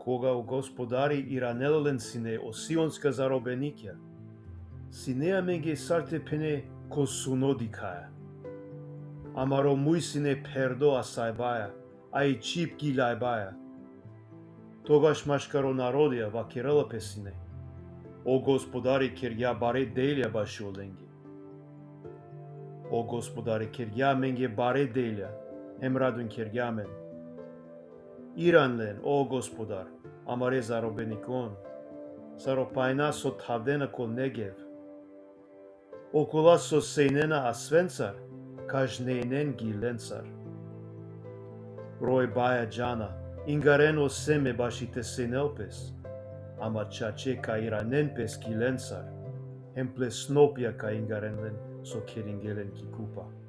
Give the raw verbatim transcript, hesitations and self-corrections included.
Koga o Gospodari iranela len sine o sionska zarobenikja, sine amenge sar te phene ko suno dikhaja. Amaro muj sine pherdo asajbaja, a i čhib giljajbaja. Togaš maškaro narodija vakerela pe sine: O Gospodari kergja bare delja bašo lenge. O Gospodari kergja amenge bare delja, hem radujn kergja amen. Iran len, o Gospodar, amare zarobenikon, sar o pajna so thavdena ko Negev. Okola so sejnena asvencar, kažnejnen gilencar. Rojbaja džana, ingaren o seme baši te sejnel pes, ama čače ka iranen pes gilencar, hem ple snopja ka ingaren len so keringe len ki kupa.